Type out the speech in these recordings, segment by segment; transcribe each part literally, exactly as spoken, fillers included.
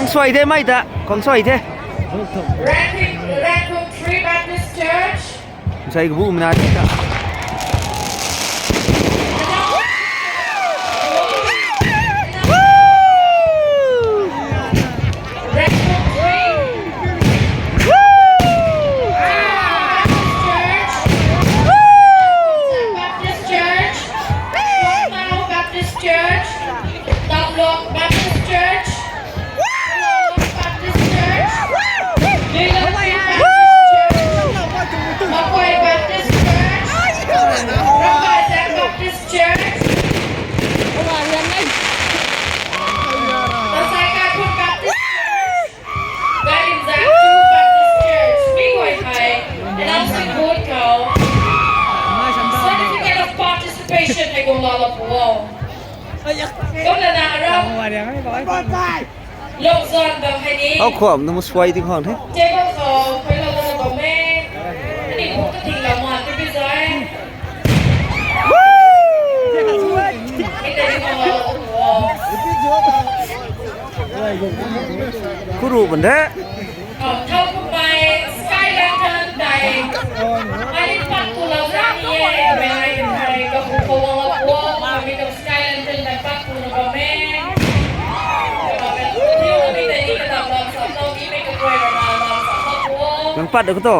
Khang suai the mei ta, khang suai the. Rangoon, Rangoon Free Baptist Church. Sai kabu mna ta. Rangoon Free Baptist Church. Baptist Church. Baptist Church. Tamlok Baptist Church. Baptist Church. Baptist Church. Makuai Baptist Church. Rambaizang Baptist Church. Tasai Kaikhun Baptist Church. Garimzang Baptist Church. Mi guay hei announcement board khou certificate of participation hei guang lala pu o. Kumna na aram lok zan bam hei ni. Au khwam na mu suai ding khang the. Table khou khui lala bam e. Ani bu ka ting la man te bi zai. Kuru bun the. Thau kumai sky lantern dai. Ai pat ku lou zan ni e. Mei ai ai ka hu ko wang lou kuo. Mami ka sky lantern dai pat ku lou bam e. Nang pat da ko to.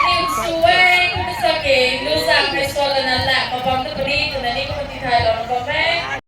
Nim sw e, kum sa ke, lu zang kai sua lana la, mabam ta pari, tuna ni kum ti thai lo.